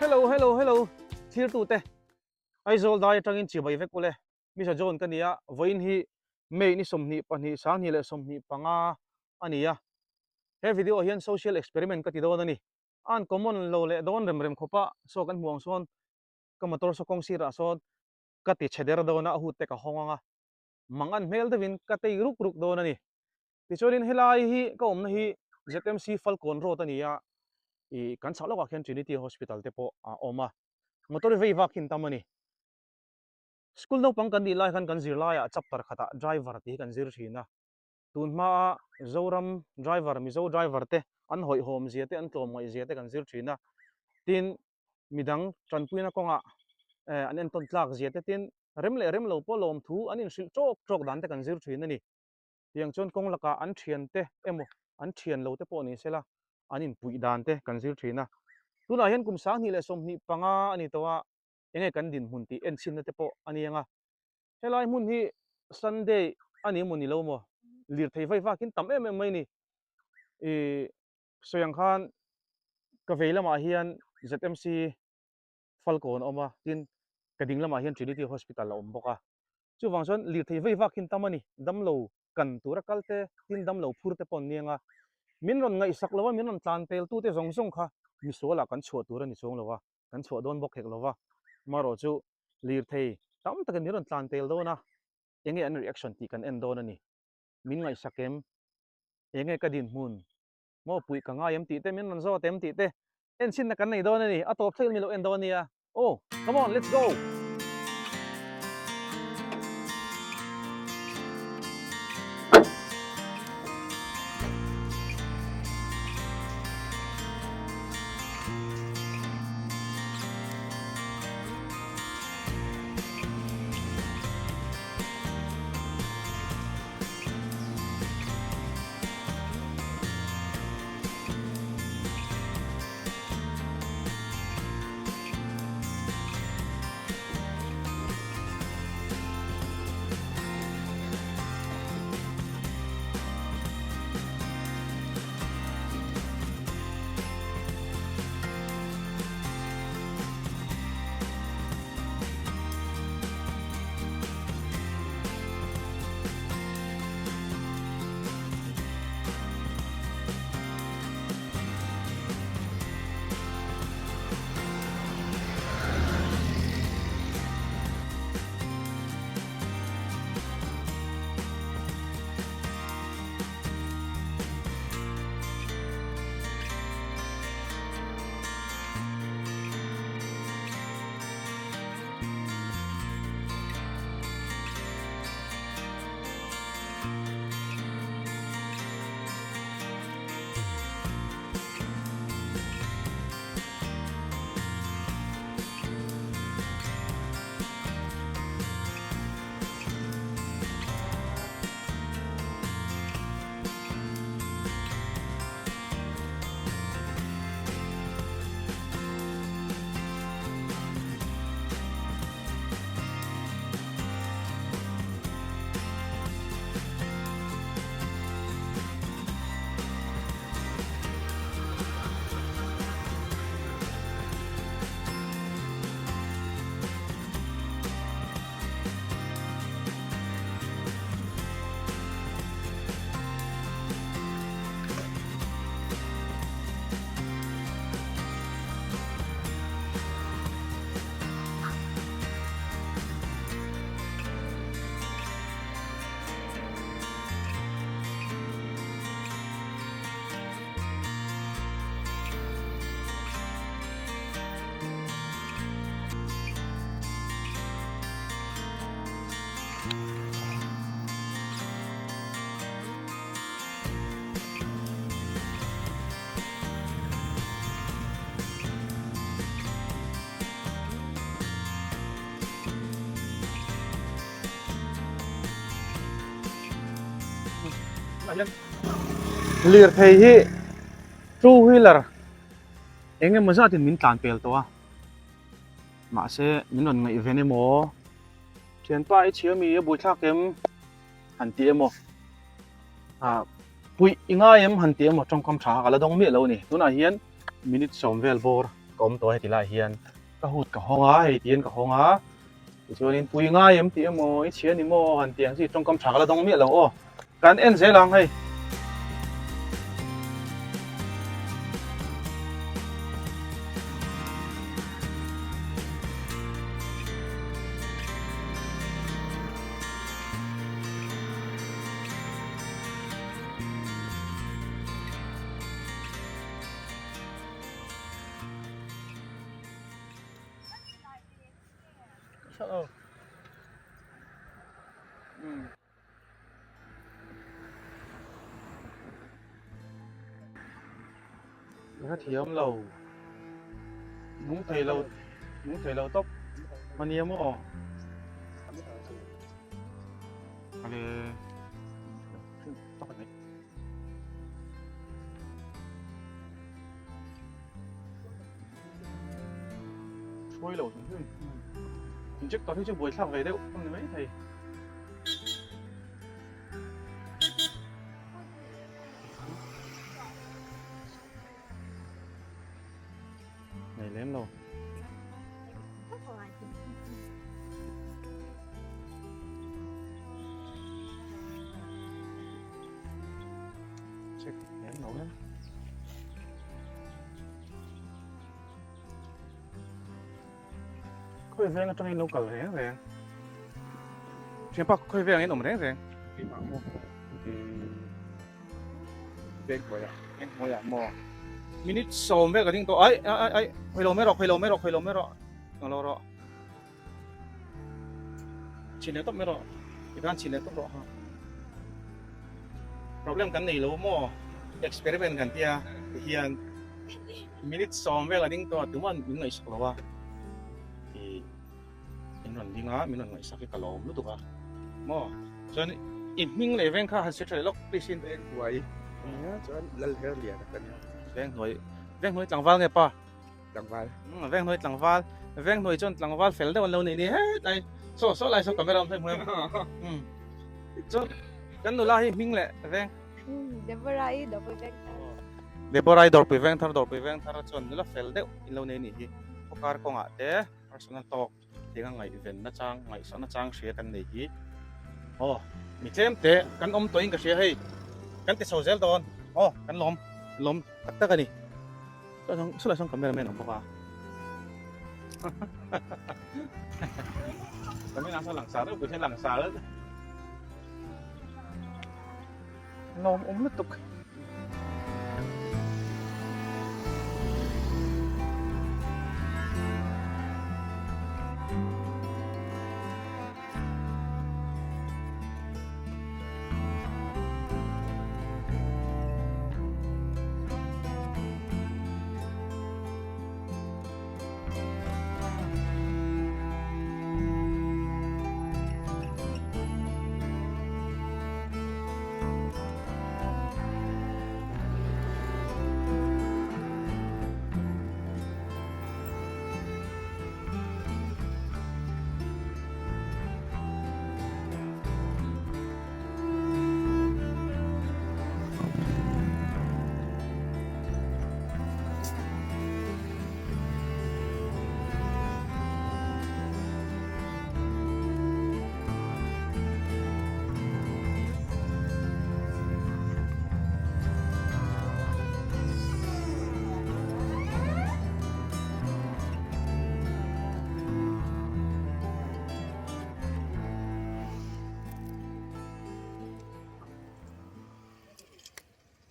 Hello hello hello thirtute Aizawl dai atangin chibai vek ule Misa John ka nia vawiin hi May ni 22 2025 a ni a he video ah hian social experiment ka ti dawn a ni a an common lo leh dawn rem rem khawp a saw kan hmuh ang sawn ka motor saw kawng sirah sawn ka ti chhe der dawn a a hut te ka hawng ang a mang an hmel deuhin ka tei ruk ruk dawn a ni. Tichuanin helai hi ka awmna hi ZMC Falkawn Road a ni a, ih kan chhak lawkah khian Trinity Hospital te pawh a awm a, motor vei vak hi an tam a ni. School naupang kan nih lai khan kan zirlaiah chapter khatah driver tih hi kan zir thin a, tun hmaa Zoram driver, Mizo driver te an hawihhawm zia te, an tlawmngaih zia te kan zir thin a, tin midang tanpuina kawngah an entawn tlak zia te tin rem leh rem lo pawh lawmthu an inhrilh tawk tawk dan te kan zir thin a ni. Tiang chuan kawng lakah an thian te emaw an thian lo te pawh ni sela an inpuih dan te kan zir thin a. Tunah hian kum 2025 a ni tawh a, enge kan dinhmun tih enchhinna te pawh a ni ang a. Helai hmun hi Sunday a ni emaw ni lo maw lirthei vai vakin tam em em mai a ni. Ih Sawi ang khan ka vei lamah hian ZMC Falkawn a awm a, tin ka ding lamah hian Trinity Hospital a awm bawk a. Chuvang chuan lirthei vei vak hin tam a ni, damlo kan tura kal te, tin damlo phur te pawh an ni ang a. Min rawn ngaihsak lo a, min rawn tlan pel tute zawng zawng kha misualah kan chhuah tur a ni chuang lo a, kan chhuah dawn bawk hek lo va. Amaherawh chu lirthei tam takin min rawn tlan pel dawn a, enge an reaction tih kan en dawn a ni. Min ngaihsak em? Enge ka dinhmun? Maw puih ka ngai em tih te min rawn zawt em tih te enchhinna kan nei dawn a ni, a tawp thleng mi lo en dawn a nia. Oh, come on, let's go! Lirthei hi two wheeler eng emaw zatin min tlan pel tawh a mahse min rawn ngaihven emaw thianpa i chhia mi a buaithlak em han ti emaw ah puih i ngai em han ti emaw tawngkam tha kha ka la dawng miah lo a ni tunah hian minute sawm vel bawr. ka awm tawh a heti laiah hian ka hood ka hawng a hei tiin ka hawng a tichuanin pui ngai em tih emaw i chhia ni maw han tih ang chi tawngkam tha ka la dawng miah lo aw kan en zel ang hei. Ka thiam lo nung thei lo nung thei lo tawp a nia maw ale tawk a ni. Hruai lo hrim hrim. Injector hi chu buaithlak ve deuh a ni mai thei. Nei lem lo. Check lem lo em. Khawi veng atangin lo kal reng reng. Thianpa khawi vengin awm reng reng. Keimah maw? Veng hnuaiah. Veng hnuaiah maw? Minute sawm vel ka ding tawh. Ai ai ai khawi lo mai rawh khawi lo mai rawh khawi lo mai rawh. Ang lo rawh. Chhin leh tawp mai rawh. I tan chhin leh tawp rawh ha. Problem kan nei lo maw? Experiment kan tia tihian minute sawm vel a ding tawh a tuman min ngaihsak lo a. I in rawn ding a min rawn ngaihsak hi ka lawm lutuk a maw? Chuan i hming leh veng kha han set tha leh lawk please in. Veng hnuai chuan Lalher Liana ka nia. Veng hnuai veng hnuai tlangval nge pa? Tlangval. Veng hnuai tlangval. Veng hnuai chuan tlangval fel deuh an lo nei ni hetlai. Saw saw lai saw camera awm hmel hmuh. Chuan kan nula hi hming leh veng. Deborah i Dawrpui veng thar. Deborah i Dawrpui veng thar Dawrpui veng thar chuan nula fel deuh in lo nei ni hi. Khawkar kawngah te personal talk tinga ngaihven na chang ngaihsakna chang hria kan nei hi. Aw mi tlem te kan awm tawhin ka hria hei. Kan ti chho zel dawn. Aw kan lawm lawm tak tak a ni. Saw lai sawn camera man a awm bawk a. Camera saw langsar deuh pawh hian langsar deuh. Lawm awm lutuk.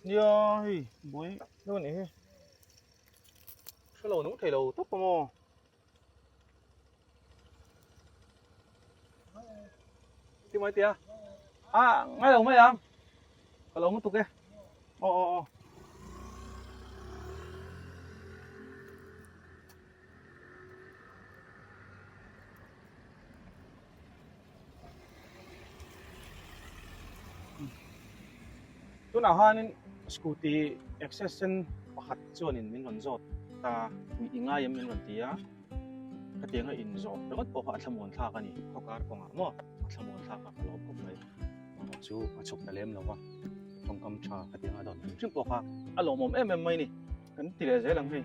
Nia hei buai deuh a nih hi hrelo nung thei lo tawp a maw. Ti mai tia a ngai lo mai ang ka lo lutuk e aw aw aw. Tunah khanin scooty access sen pakhat chuanin min rawn zawt ta puih i ngai em min rawn ti a khatianga in zawh ringawt pawh kha a thlamuan thlak a ni khawkar kawngah maw a thlamuan thlak a ka lawm khawp mai chu a chhuk ta lem lo va tawngkam tha khatianga a dawn hrim hrim pawh kha a lawmawm em em mai ni kan ti leh zel ang hei.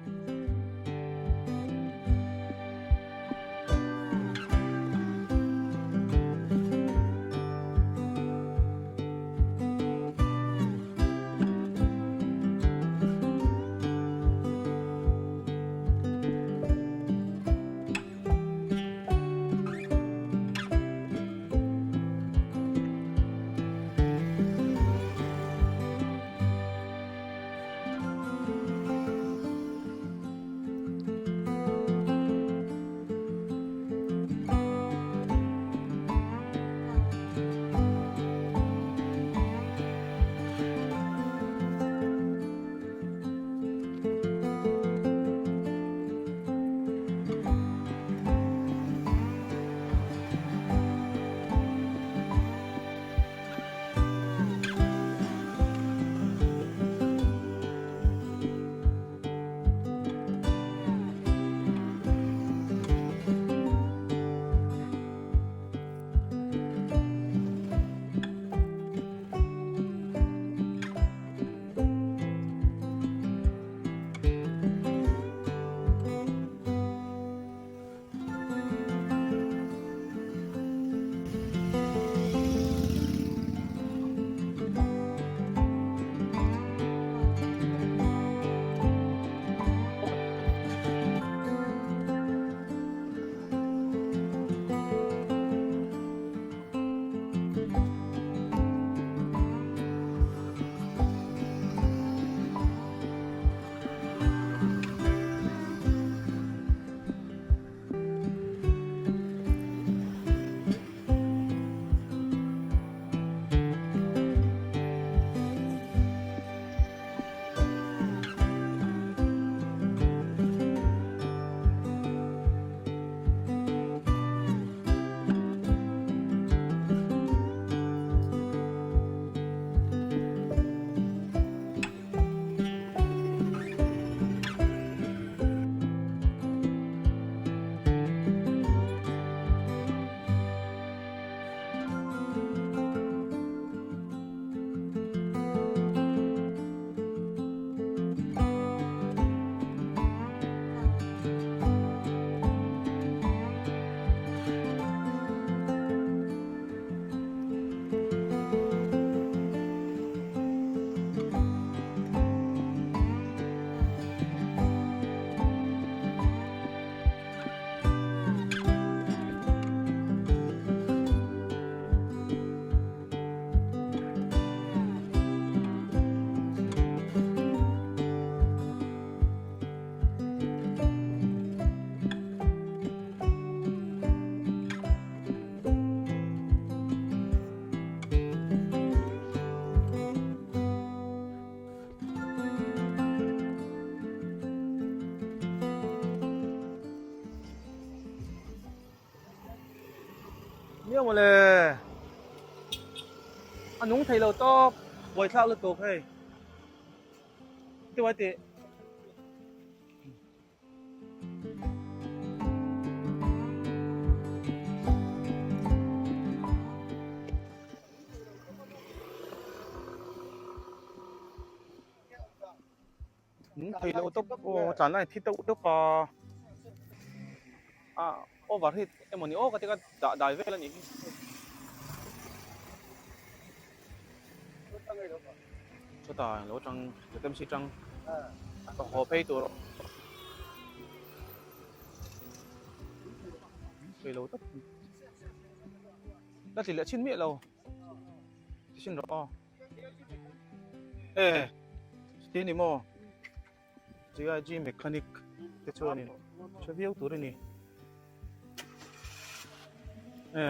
Nia mawle. A nung thei lo tawp. Buaithlak lutuk hei. Ti tih. Thei lo tawp aw tlan lai thi deuh deuh a a over heat emaw ni aw ka ti ka dah dai vel a nih hi. Chutah lo tang vacancy tang ka haw phei tur thei lo tawp la ti leh chin miah lo ti chin rawh aw e ti ni maw GIG mechanic te chuanin tha viau tur a ni e.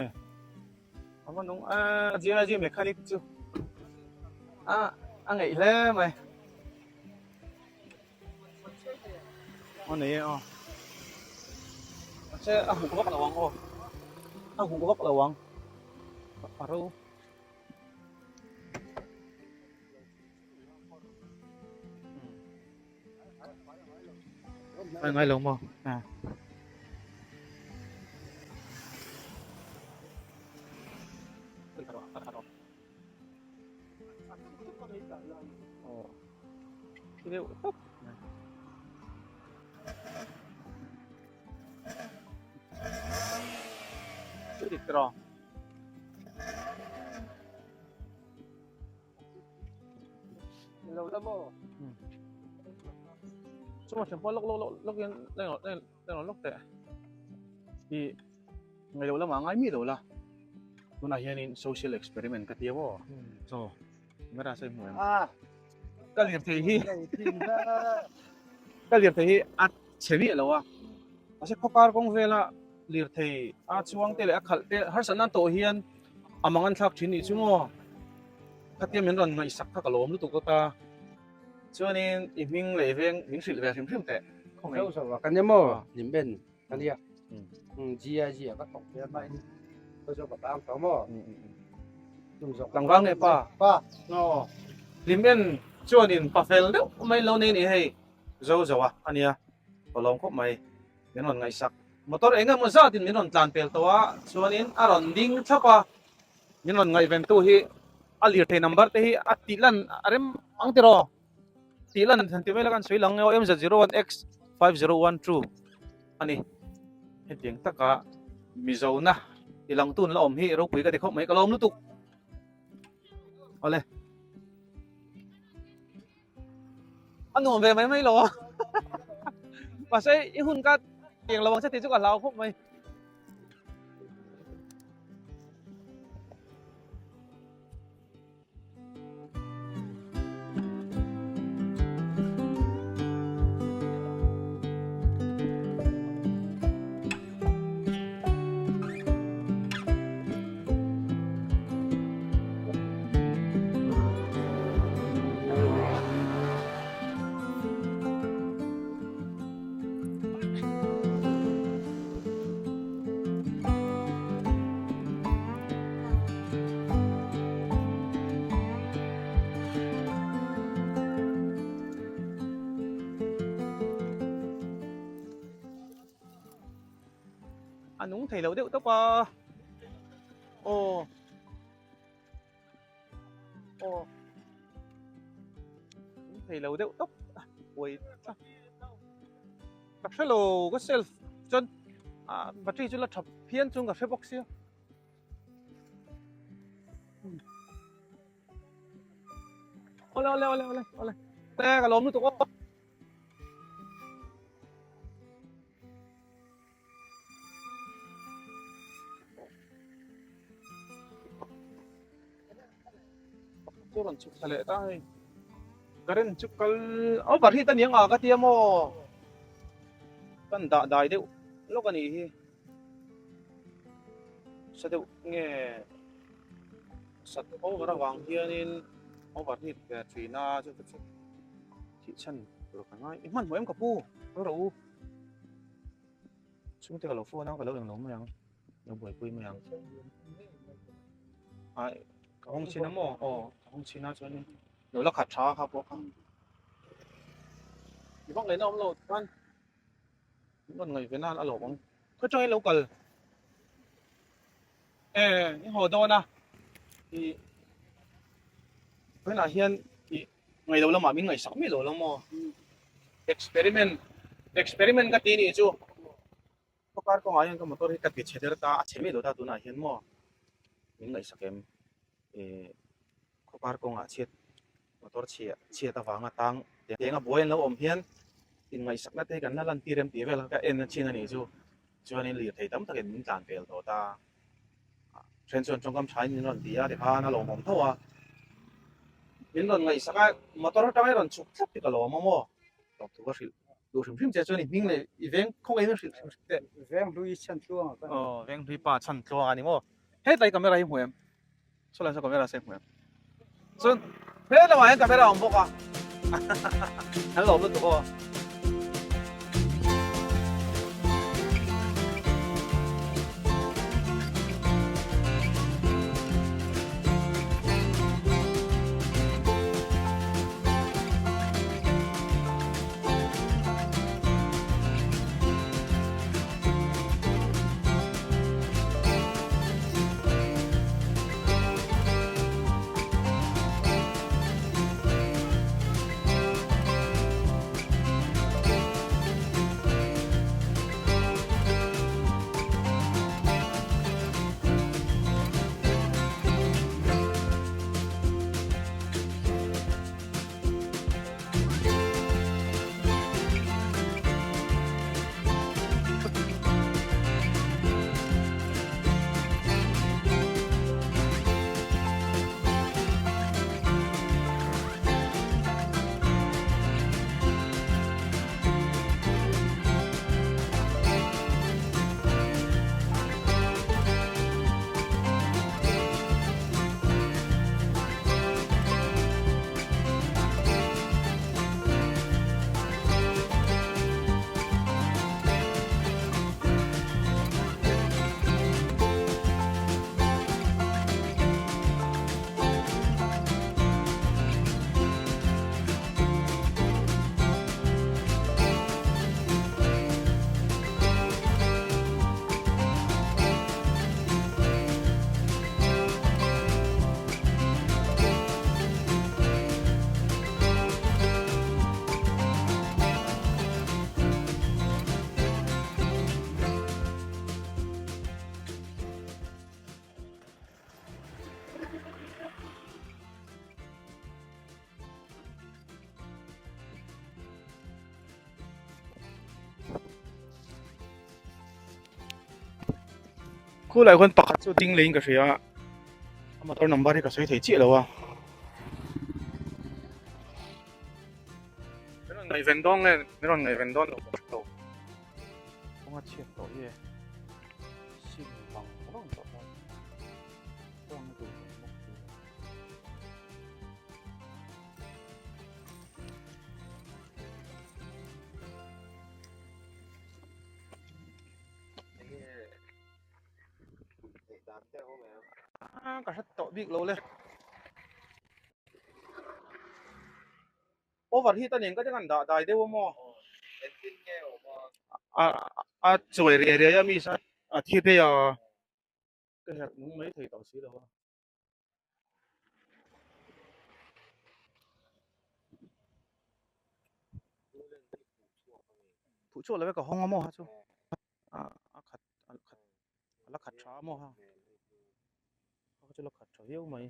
A va nung a GIG mechanic chu a a ngeih hle mai a nei e aw mahse a huk vak lo ang aw a huk vak lo ang a ro Ai ngai lo maw? À. Dik tawh. Lo la maw? Chuma thiam pawh lawk lawk lawk lawk in leng leng leng lawk teh. I ngai lo lama ngai mi lo la. Tunah hianin social experiment ka ti aw. So, mera sai hmu em. Ah. Ka lir thei hi. Ka lir thei hi a chhe miah lo a. Mahse khawkar kawng vela lir thei a chuang te leh a khalh te harsatna nan tawh hian a mang an thlak thin nih chu maw khatia min rawn ngaihsak kha ka lawm lutuk ta chuanin i hming leh veng min hrilh ve hrim hrim teh khawngaih zo zo a kan nia maw limben ka nia GIG a ka thawk ve a in ka zo ka tang tawh maw tlangval nge pa pa aw limben chuanin pa fel deuh mai lo nei ni hei zo zo a ania ka lawm khawp mai. Min rawn ngaihsak. Motor eng emaw zatin min rawn tlan pel tawh a, chuanin a rawn ding thlap a, min rawn ngaihventu hi a lirthei number te hi a tih lan a rem ang tiraw? Tih lan han ti mai la kan sawi lang emaw MZ01X5012 a ni. Hetiang taka Mizona ti lang tun la awm hi ropui ka ti khawp mai, ka lawm lutuk. Awle. A nuam ve mai mai lo a. Mahse i hun ka tiang lo ang che tih chu ka hlau khawp mai. A nung thei lo deuh tawp a. Aw. Aw. Nung thei lo deuh tawp. Uai ta. Ka hre lo ka self chuan a battery chu la tha phian chuan ka hre bawk sia. Awle awle awle awle awle. Te ka lawm lutuk aw. Chu rawn chhuk thla leh ta hei. Current chu kal over heat a niang a ka tia maw? Kan dah dai deuh lawk a nih hi. Sa deuh nge sat over avang hianin over heat ve thin a chu chu thih chhan tur ka ngai. I hmanhmawh em ka pu? Kal rawh u. Chhungte ka lo phone a ka lo englo mai ang. Lo buaipui mai ang. Ai ka hawng chhin a maw? Aw ka hawng chhin a chuanin lo la khat tha kha pawh kha. I vak lehna awm lo chuan min rawn ngaih ve nan a lawm ang. Khaw tangin lo kal. E i haw dawn a. I tunah hian i ngaih lo lamah min ngaihsak miah lo la maw? Experiment experiment ka ti nih chu. Khawkar kawngah hian ka motor hi ka ti chhe der ta, a chhe miah lo ta tunah hian maw min ngaihsak em? Ih khawkar kawngah chhiat motor chhia chhiat avanga tang teng a buai an lo awm hian inngaihsakna te kan la lan tir em tih vel kha ka en a chin a nih chu. Chuanin lirthei tam takin min tlan pel tawh ta. Then chuan tawngkam thain min rawn ti a tikhan a lawmawm tho a. Min rawn ngaihsak a, motor atanga i rawn chhuk thlap hi ka lawm a maw? Tawp thu ka hrilh duh hrim hrim che chuan i hming leh i veng khawngaih in hrilh hrim hrim teh. Venghlui Chhantluang a ka ni. Aw Venghlui pa Chhantluang a ni maw? Hetlai camera hi hmu em? Saw lai saw camera se hmu em? Chuan he lamah hian camera a awm bawk a. An lawm lutuk aw. Khulai khuan pakhat chu ding leiin ka hria a a motor number hi ka sawi thei chiah lo a min rawn ngaihven dawn nge min rawn ngaihven dawn lo ka hre lo kawng a chhiat tawh hi e sim vang vang tawh a kawng a duh tawh bawk si lo. Ka hre tawh bik lo le. Over heat a nen ka ringan dah dai deuh a maw? A a chuai riai riai a mi sa a thi phei a ka herh nung mai thei tawh si lo a. Phuh chhuak lo e ka hawng a maw ha chu a a khat a khat a la khat tha a maw ha a chu la khat tha viau mai.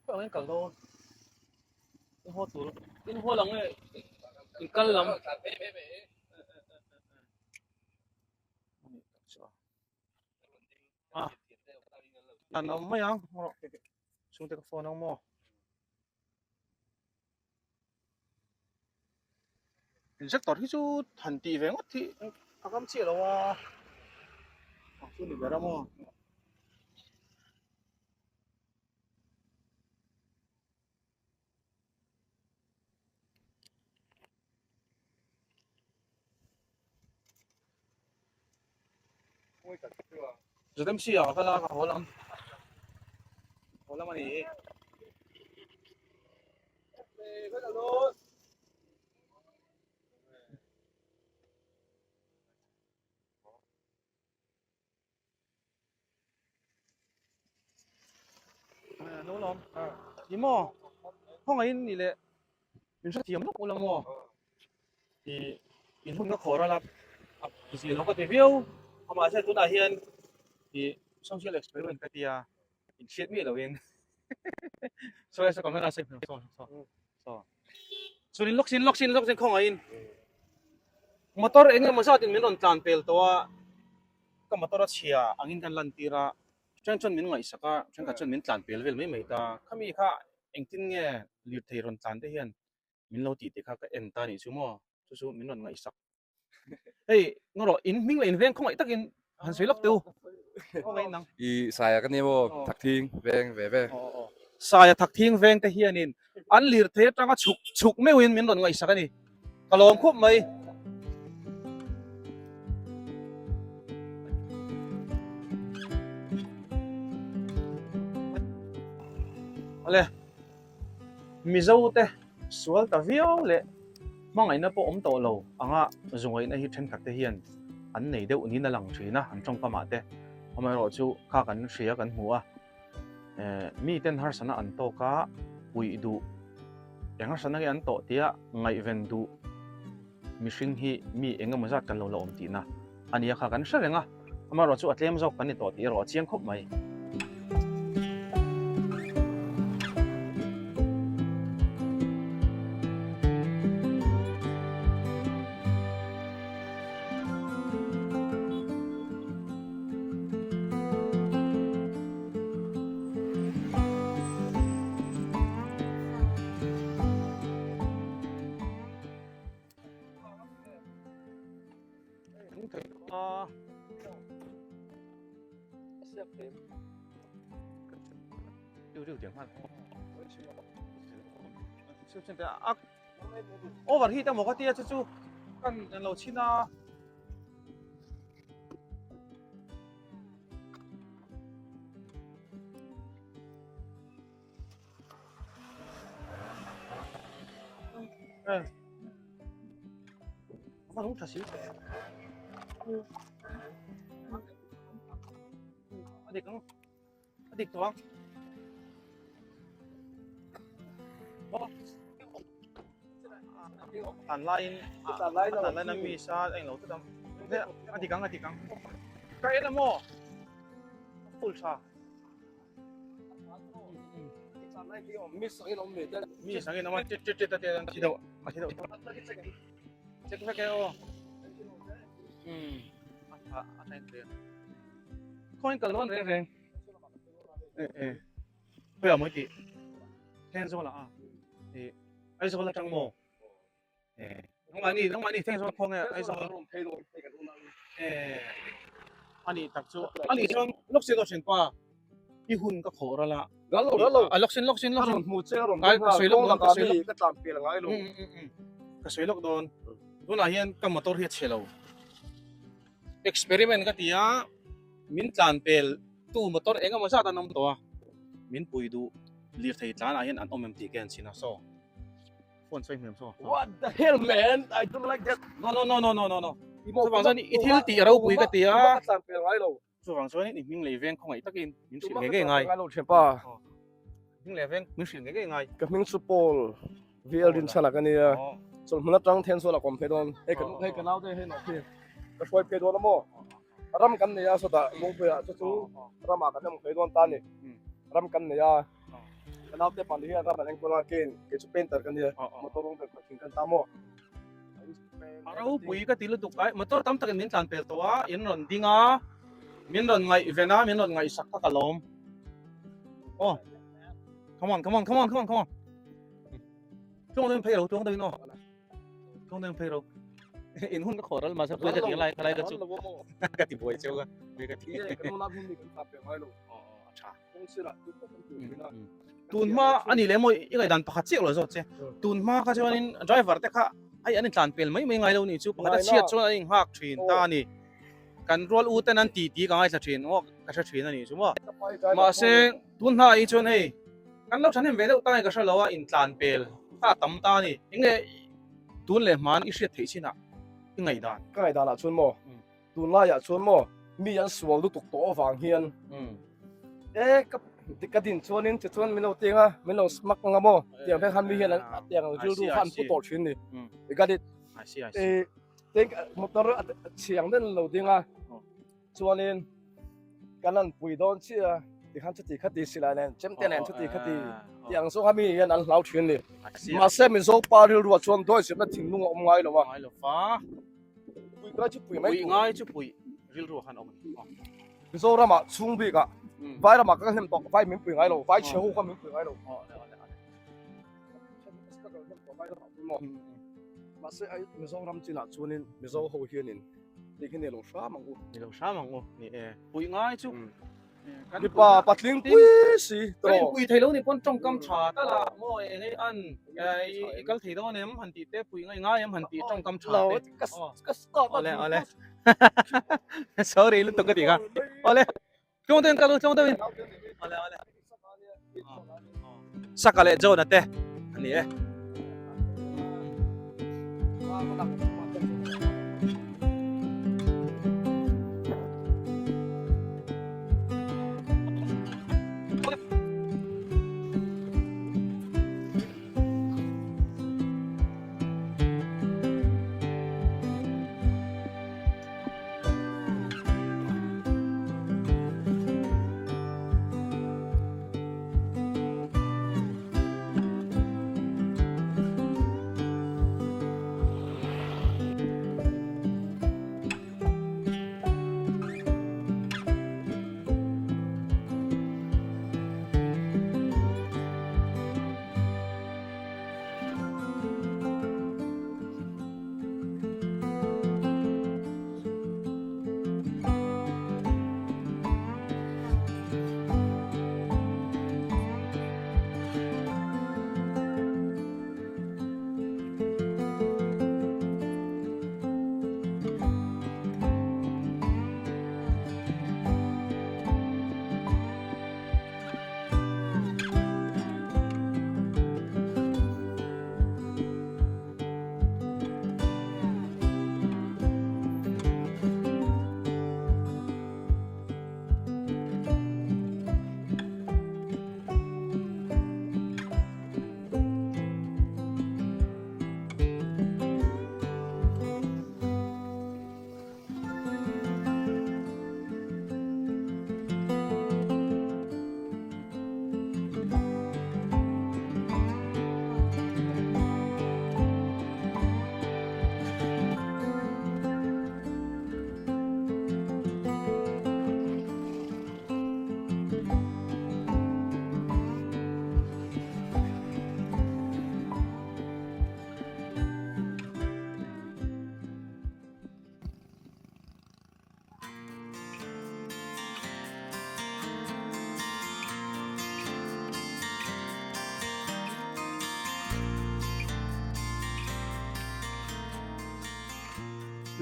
Khaw ang in kal dawn in haw tur in haw lang nge in kal lam a an awm mai ang chhungte ka phone ang maw injector hi chu han tih ve ngawt hi a ngam chiah lo a ang chu ni ber a maw. ZMC ah ka kal a ka haw lam haw lam a ni hi. Lo lawm ni maw khawngaih in ni leh min hrethiam lawk ula maw ih in hun ka khawh ral a a zia lo ka ti viau amah hian tunah hian ih social experiment ka tia in hriat miah lo in sawi saw camera sawi saw saw saw chuan in lawk sin lawk sin lawk sin khawngaih in motor eng emaw zat in min rawn tlan pel tawh a ka motor a chhia angin kan lan tir a then chuan min ngaihsak a thenkhat chuan min tlan pel vel mai mai ta khami kha engtin nge lirthei rawn tlan te hian min lo tih tih kha ka en ta anih chu maw chu chu min rawn ngaihsak hei ngaw rawh in hming leh in veng khawngaih takin han sawi lawk teh u khawngaih nang i saia ka ni maw thakthing veng ve ve saia thakthing veng te hianin an lirthei atanga chhuk chhuk meuhin min rawn ngaihsak a ni ka lawm khawp mai Ale Mizo te sual ta viau leh hmangaihna pawh awm tawh lo anga zungaihna hi thenkhat te hian an nei deuh niin a lang thin a, an tawngkamah te. Amaherawhchu kha kan hria kan hmu a, miten harsana an tawk a, puih duh eng harsana nge an tawh tia ngaihven duh mihring hi mi eng emaw zat kan lo la awm tihna a nia kha kan hre reng a, amaherawhchu a tlem zawk kan ni tawh tih erawh a chiang khawp mai. Overheat emaw ka tia chu chu kan lo chhin a. A nung tha si. A dik ang. A dik tawh ang. Tlan laiin tlan laiin a mi sa a englo tlat ang. A dik ang a dik ang. Ka en a maw? A full tha. Mi sangin awm a tit tit tit a tia a thi deuh a thi deuh check vek e aw um a tha a tha in clear khawiin kal dawn reng reng e e khawiah mawi tih Thenzawl ah a ih Aizawl atang maw Nangmahni nangmahni Thenzawl khaw nge Aizawl ani tak chu ani chuan lawk sin aw thinpa i hun ka khawh ral a Ralo ralo a lawk sin lawk sin lawk sin hmu che rawn ka sawi lawk dawn ka sawi lawk ka tlan pel ngai lo ka sawi lawk dawn tunah hian ka motor hi a chhe lo experiment ka ti a min tlan pel tu motor eng emaw zat an awm tawh a min pui duh lirthei tlanah hian an awm em tih ka en chhin a saw Phone sawi hmel saw. What the hell man? I don't like that. No no no no no no no. Chuvang chuan i thil tih a ropui ka ti a. Ka tlan pel ngai lo. Chuvang chuan i hming lei veng khawngaih takin min hrilh ngei ngei ngai. Ngai lo thianpa. Hming lei veng min hrilh ngei ngei ngai. Ka hming chu Paul VL Rinchhana ka nia. Chawlhmun atang Thenzawl a kawm phei dawn. Hei ka hei ka naute hei nawh khi ka hruai phei dawn a maw. Ram kan nei a sawtah Lungpuiah chu chu ramah kan awm phei dawn ta a ni. Ram kan nei a. Ka naute pahnih hian ram an enkawl a, keiin kei chu painter ka nia, motor rawng ber khaw kan ta maw? A ropui ka ti lutuk ai, motor tam takin min tlan pel tawh a, in rawn ding a, min rawn ngaihven a, min rawn ngaihsak kha ka lawm. Aw, come on, come on, come on, come on, come on. Tluang deuhin phei ro, tluang deuhin aw. Tluang deuhin phei ro. In hun ka khawh ral mahse pui ka ti lai lai ka chu. Ka ti buai cheu ka, pui ka ti. Aw, a tha. Tun hma a ni leh maw i ngaihdan pakhat chiah lo zawk che. Tun hma kha chuanin driver te kha hei an intlan pel mai mai ngai lo ni chu pakhat a chhiat chuan an inghak thin ta a ni. Kan rual u ten an ti ti ka ngaithla thin maw ka hre thin a nih chu maw. Mahse tun hna hi chuan hei kan lo thahnem ve deuh ta nge ka hre lo a intlan pel kha a tam ta a ni. Enge tun leh hman i hriat theih chinah i ngaihdan? Ka ngaihdanah chuan maw Tunlaiah chuan maw mi an sual lutuk tawh avang hian e ka ka din chuanin ti chuan min lo tiang a min lo smak anga maw tiang vek khan mi hian an tiang rilru kha an pu tawh thin ni you got it e te motor chhiang den lo ding a chuanin kan an pui dawn chiah a tikhan chuti khati silai nen chemte nen chuti khati tiang zawng kha mi hian an hlau thin ni mahse Mizo pa rilruah chuan dawizepna thinlung a awm ngai lo a. Pui ngai chu pui mai Pui ngai chu pui rilru khan awm a ni. Mizoram ah chhung bik ah vai ram ah ka hnem tawh vai min pui ngai lo vai chhe ho kha min pui ngai lo. Mahse ai Mizoram chin ah chuanin Mizo ho hianin ti khi ni lo hram ang u. Ni lo hram ang u ni e. Pui ngai chu Mipa patling pui si tawh. Kan inpui thei lo ni pawn tawngkam tha tal a maw eng ei an i kal thei dawn em han tih te pui ngai ngai em han tih tawngkam tha te. Ka stop Awle awle. Sorry lutuk ka tih kha. Awle. Tlawng deuhin kal u tlawng deuhin. Awle awle. Saka leh Jona te a ni e.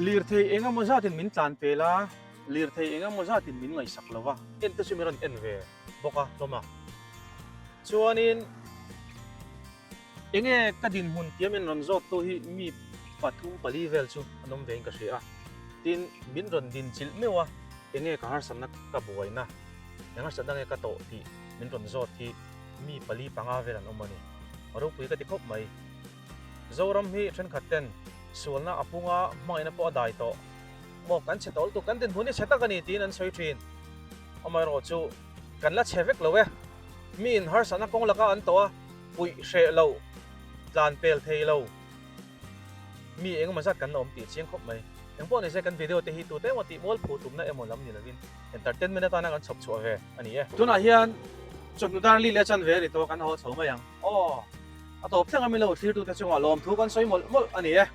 Lirthei eng emaw zatin min tlan pel a, lirthei eng emaw zatin min ngaihsak lo va, en te chu min rawn en ve bawk a hlawm a. Chuanin Enge ka dinhmun tia min rawn zawt tu hi mi pathum pali vel chu an awm vein ka hria a, tin min rawn din chilh meuh a, enge ka harsatna ka buaina, eng harsatna nge ka tawh tih min rawn zawt hi mi pali panga vel an awm a ni. Ropui ka ti khawp mai. Zoram hi thenkhat ten sualna a punga hmangaihna pawh a dai tawh maw kan chhe tawh lutuk kan dinhmun hi chhe tak a ni tiin an sawi thin. Amaherawhchu kan la chhe vek lo e. Miin harsatna kawng laka an tawh a, puih hreh lo, tlan pel thei lo, mi engemaw zat kan la awm tih a chiang khawp mai. Engpawh ni se kan video te hi tute emaw tih mual phu tumna emaw lam ni lovin entertainment atana kan chhawp chhuah ve a ni e. Tunah hian chawhnu dar li leh chanve a ni tawh a, kan haw chho mai ang. Aw, a tawp thleng a milo thlirtute chungah lawmthu kan sawi mawlh mawlh a ni e.